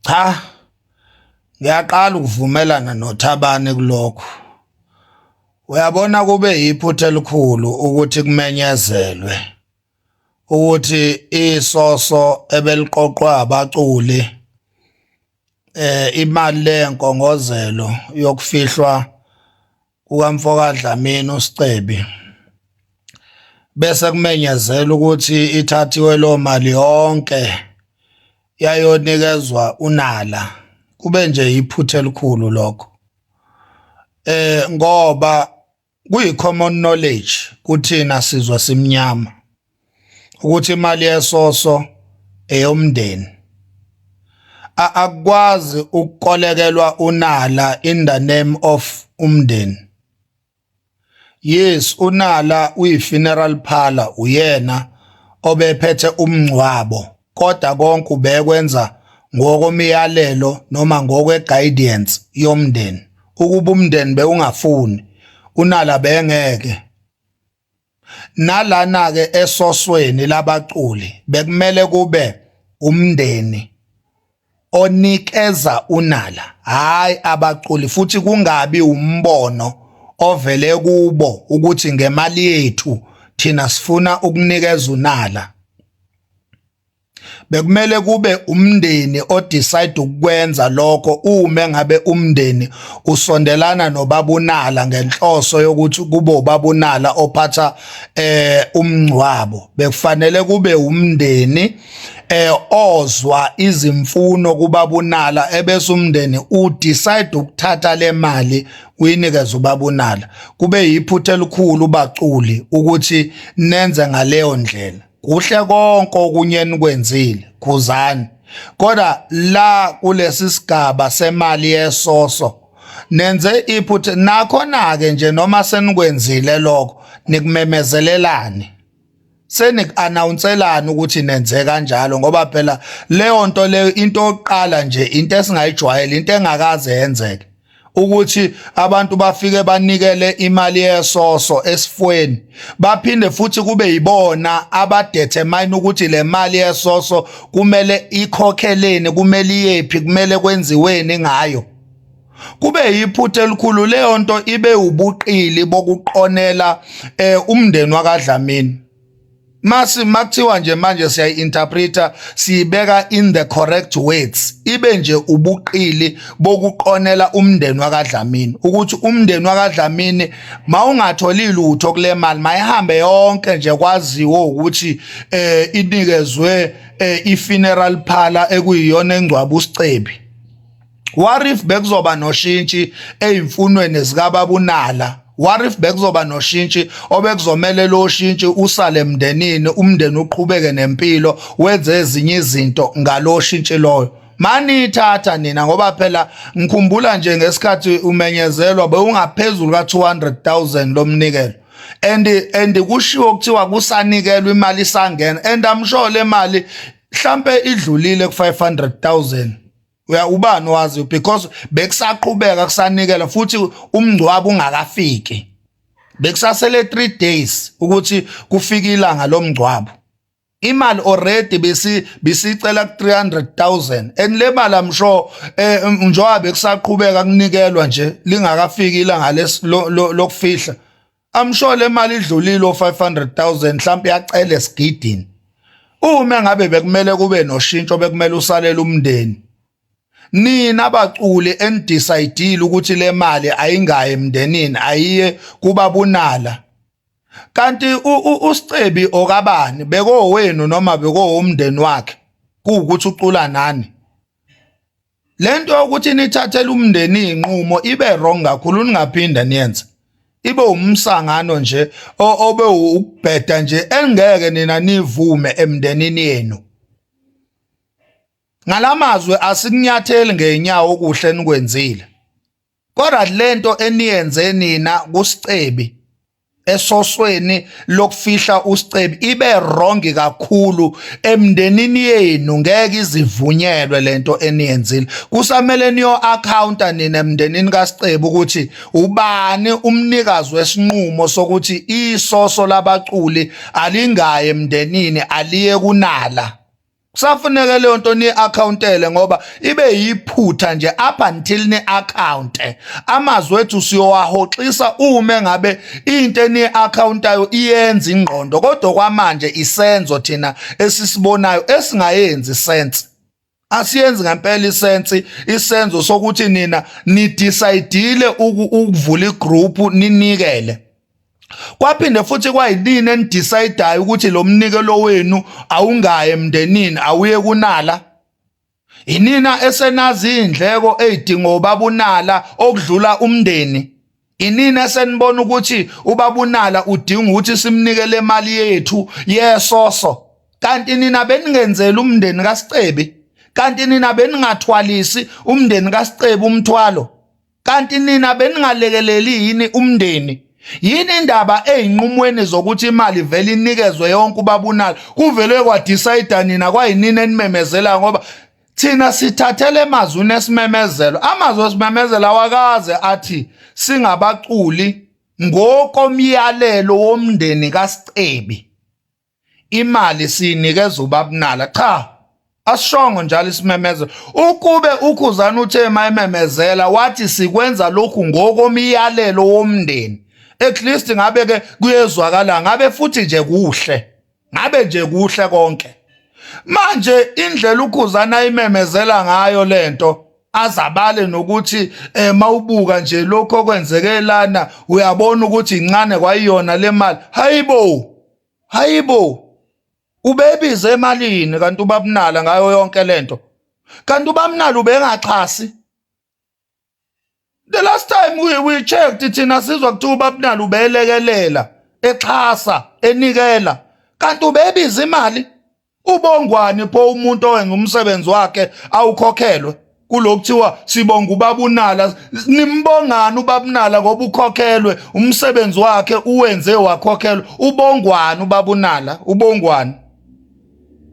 Cha, ngiyaqala ukuvumelana noThabane kulokhu. Uyabona, kube yiphutha elikhulu ukuthi kumenyezelwe ukuthi isoso ebeliqoqwa abaculi, imali lenkongozelo yokufihlwa kukamfoka Dlamini uSicebi, bese kumenyezela ukuthi ithathiwe lo mali yonke yayonikezwa uNala. Kube nje iphutha elikhulu lokho, ngoba kuyi common knowledge kuthina sizwe simnyama ukuthi imali yesoso eyomndeni. Akukwazi ukukolekelwa uNala in the name of umndeni. Yes, uNala uyi-funeral parlor, uyena obephethe umngcwabo, kodwa konke ubekwenza ngokomyalelo noma ngokwe-guidance yomndeni. Ukuba umndeni bewungafuni, uNala bengeke. Nalana ke esosweni labaculi bekumele kube umndeni onikeza uNala, hayi abaculi, futhi kungabi umbono ovele kubo ukuthi ngemali yethu thina sifuna ukunikeza uNala. Bekumele kube umndeni odecide ukwenza lokho uma ngabe umndeni usondelana nobabunala ngenhloso yokuthi kube ubabunala ophatha umngcwabo. Bekufanele kube umndeni ozwa izimfuno kubabunala, ebese umndeni udecide ukuthatha le mali uyinikeze ubabunala. Kube yiphutha elikhulu, baculi, ukuthi nenze ngaleyo ndlela. Kuhle konke okunye enikwenzile, khuzani, kodwa la kulesi sigaba semali yesoso nenze iphutha. Nakhona ke nje, noma senikwenzile lokho, nikumemezelelani, seniku-announcelani ukuthi nenze kanjalo? Ngoba phela leyo nto leyo, into yokuqala nje, into esingayijwayele, into engakaze yenzeke ukuthi abantu bafike banikele imali yesoso esifweni, baphinde futhi kube yibona abadetermine ukuthi le mali yesoso kumele ikhokheleni, kumele iyephi, kumele kwenziweni ngayo. Kube yiphutha elikhulu leyo nto, ibe ubuqili bokuqonela umndeni wakaDlamini. Masi makuthiwa nje manje siyayi-interpreta, siyibeka in the correct words, ibe nje ubuqili bokuqonela umndeni wakaDlamini, ukuthi umndeni wakaDlamini mawungatholi lutho kule mali, mayihambe yonke nje, kwaziwe ukuthi inikezwe i-funeral parlor ekuyiyona engcwaba uSicebi. What if bekuzoba noshintshi eyimfunweni zikababunala? What if bekuzoba noshintshi obekuzomele lo shintshi usale emndenini, umndeni uqhubeke nempilo, wenze ezinye izinto ngalo shintshi loyo? Manithatha nina, ngoba phela ngikhumbula nje ngesikhathi umenyezelwa bewungaphezulu ka 200,000 lomnikelo, and kushiwo kuthiwa kusanikelwa, imali isangena, and I'm sure le mali mhlambe idlulile ku 500,000. Uya ubani wazi, because bekusaqhubeka kusanikela futhi umngcwabo ungakafiki, bekusasele 3 days ukuthi kufike ilanga lomngcwabo. Imali already besi bisicela ku 300,000, and le mali, I'm sure, njengoba bekusaqhubeka kunikelwa nje lingakafiki ilanga lokufihla, I'm sure le mali idlulile o 500,000, mhlawumbe yacela esigidini. Uma ngabe bekumele kube noshintsho bekumele usalele umndeni, nina abaculi enidecidile ukuthi le mali ayingayi emndenini, ayiye kubabunala, kanti uSicebi okabani? Bekowenu noma bekowumndeni wakhe? Kuwukuthi ucula nani? Lento yokuthi nithathele umndeni inqumo ibe wrong kakhulu, ningaphinda niyenze. Ibe umsangano nje obe ukubheda nje engeke nina nivume emndenini yenu. Ngalamazwe, asikunyatheli ngeenyawo okuhle enikwenzile, kodwa lento eniyenze nina kuSicebi esosweni lokufihla uSicebi ibe wrong kakhulu emndenini yenu. Ngeke izivunyelwe lento eniyenzile. Kusamele niyo accounta nina emndenini kaSicebi ukuthi ubani umnikazi wesinqumo sokuthi isoso labaculi alingaye emndenini, aliye kunala. Kusafuneka leyo nto ni-accountele ngoba ibe yiphutha nje up until ni-account. Amazwi ethu siyowahoxisa uma ngabe into eni-accountayo iyenza ingqondo kodwa kwamanje isenzo thina esisibonayo esingayenzi sense. Asiyenzi ngempela isense isenzo sokuthi nina nidecide ukuvula igroup ninikele. Kwaphinde futhi kwayinini enidecidayo ukuthi lo mnikelo wenu awungayi emndenini awuye kunala. Inina esenazi indleko ezidingo ubabunala okudlula umndeni. Inina esenibona ukuthi ubabunala udinga ukuthi simnikele imali yethu yesoso. Kanti nina beningenzeli umndeni kaSicebi. Kanti nina beningathwalisi umndeni kaSicebi umthwalo. Kanti nina beningalekeleli yini umndeni? Yini indaba eyinqumweni zokuthi imali vele inikezwe yonke ubabunalo? Kuvele kwadecide nina kwayinini enimemezela ngoba thina sithathele emazwini esimemezelo. Amazwi esimemezelo awakaze athi singabaculi ngokomyalelo womndeni kaSicebi. Imali siyinikeza ubabunala. Cha, asishongo njalo isimemezelo. Ukube uKhuzani uthe mayememezela wathi sikwenza lokhu ngokomyalelo womndeni, at least ngabe ke kuyezwakala, ngabe futhi nje kuhle, ngabe nje kuhle konke. Manje indlela uKhuzani ayimemezela ngayo lento azabale nokuthi eh mawubuka nje lokho okwenzeke lana uyabona ukuthi incane kwayiyona le mali. Hayibo, hayibo, ubebize emalini kanti ubabunala ngayo yonke lento? Kanti ubabunala ubengaxhasi? The last time we checked thina sizwa kuthiwa ubabunala ubelekelela exhasa enikela, kanti ubebiza imali. Ubongwani pho umuntu owenza umsebenzi wakhe awukhokhelwe? Kulokuthiwa sibonga ubabunala, nimbongani ubabunala ngoba ukhokhelwe umsebenzi wakhe uwenze wakhokhelwa? Ubongwani ubabunala? Ubongwani?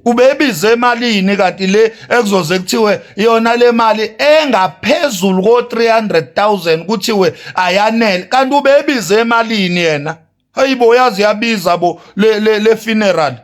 Ubebize emalini kanti le ekuzoze kuthiwe yona le mali engaphezulu ko 300,000 kuthiwe ayanele? Kanti ubebize emalini yena? Hayibo, yazi yabiza bo le funeral.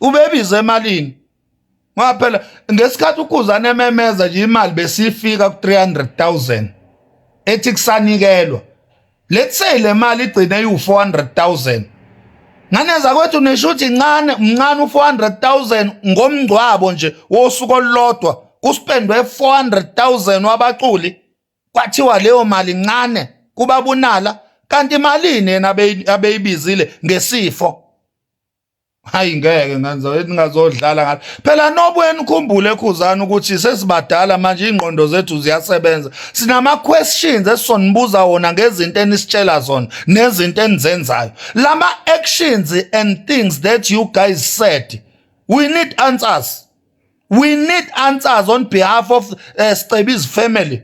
Ubebize emalini? Ngoba phela ngesikhathi uKhuzani ememeza nje imali besifika ku 300,000 ethi kusanikelwa. Let's say le mali igcine iwu 400,000. Nganeza kwethu nisho ukuthi incane, mncane u400,000 ngomngcwabo nje wosuku olulodwa kuspendwe 400,000 wabaculi, kwathiwa leyo mali incane kubabunala. Kanti imalini yena abeyibizile ngesifo? Hayi ngeke ngenza ningazodlala ngathi phela. Nobuye nikhumbule Khuzani ukuthi sesibadala manje, ingqondo zethu ziyasebenza, sinama questions esizonibuza wona ngezinto enisitshela zona nezinto enizenzayo, lama actions and things that you guys said. We need answers, we need answers on behalf of Scebi's family.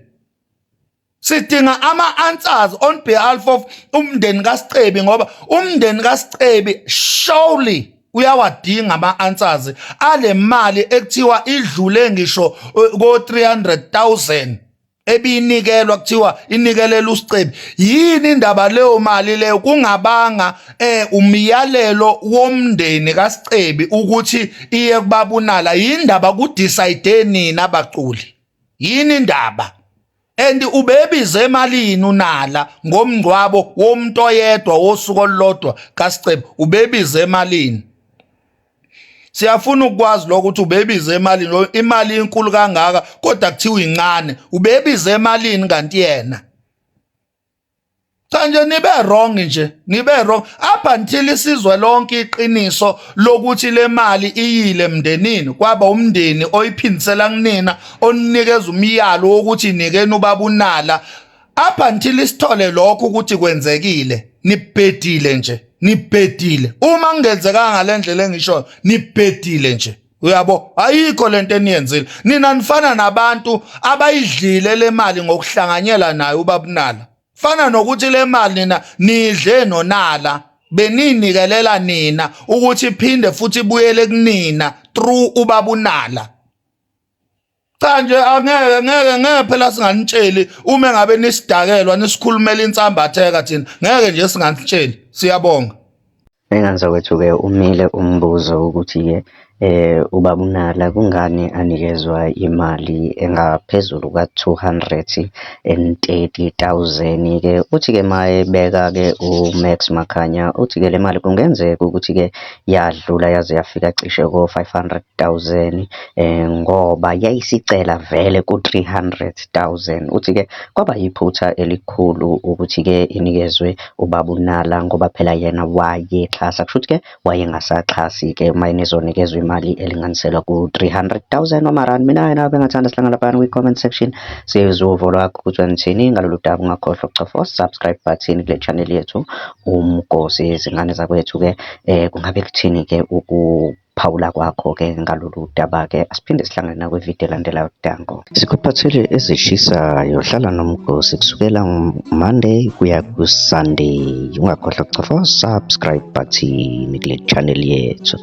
Sidinga ama-answers on behalf of umndeni kaSicebi ngoba umndeni kaSicebi surely uyawadinga ama-answers ale mali ekuthiwa idlule ngisho ko 300,000 ebinikelwa, kuthiwa inikelela uSicebi. Yini indaba leyo mali leyo kungabanga umyalelo womndeni kaSicebi ukuthi iye kubabunala? Yindaba kudecide nina abaculi? Yini indaba? And ubebize emalini unala ngomngcwabo womuntu oyedwa wosuku olulodwa kaSicebi? Ubebize emalini? Siyafuna ukwazi lokho ukuthi ubebize emalini. Imali inkulu kangaka kodwa kuthiwa incane, ubebize emalini kanti yena? Cha nje nibe wrong nje, nibe wrong up until isizwe lonke iqiniso lokuthi le mali iyile emndenini, kwaba umndeni oyiphindisela kunina, onikeza umyalo wokuthi nikeni ubabunala. Up until isithole lokho ukuthi kwenzekile, nibhedile nje, nibhedile. Uma kungenzekanga ngalendlela engishoyo, nibhedile nje. Uyabo, ayikho lento eniyenzile nina, nifana nabantu abayidlile le mali ngokuhlanganyela naye ubabunala. Fana nokuthi le mali nina nidle nonala, beninikelela nina ukuthi iphinde futhi ibuyele kunina through ubabunala. Cha nje angeke, ngeke, ngeke phela singanitsheli uma ngabe nisidakelwa nisikhulumela insambatheka, thina ngeke nje singanitsheli. Siyabonga. Ngane zakwethu-ke, umile umbuzo ukuthi-ke Ubaba uNala kungani anikezwa imali engaphezulu ka-230,000-ke? Uthi-ke uma ebeka-ke uMax Makhanya, uthi-ke le mali kungenzeka ukuthi-ke yadlula yaze yafika cishe ko-500,000 ngoba yayisicela vele ku-300,000. Uthi-ke kwaba yiphutha elikhulu ukuthi-ke inikezwe ubaba uNala ngoba phela yena wayexhasa, kushuthi-ke wayengasaxhasi-ke uma enizonikezwa imali elinganiselwa ku-300,000 wamarandi. Mina-ke nawe bengathanda sihlangane laphayana kwi-comment section, sizwe uvo lwakho ukuthi wena uthini ngalolu daba. Ungakhohlwa ukucofa u-subscribe button kule channel yethu Umgosi. Izingane zakwethu-ke kungabe kuthini-ke ukuphawula kwakho-ke ngalolu daba-ke? Asiphinde sihlangane nakwividiyo elandelayo. Danko. Sikuphathele ezishisayo, hlala nomgosi kusukela Monday kuya ku-Sunday. Ungakhohlwa ukucofa subscribe button kule channel yethu.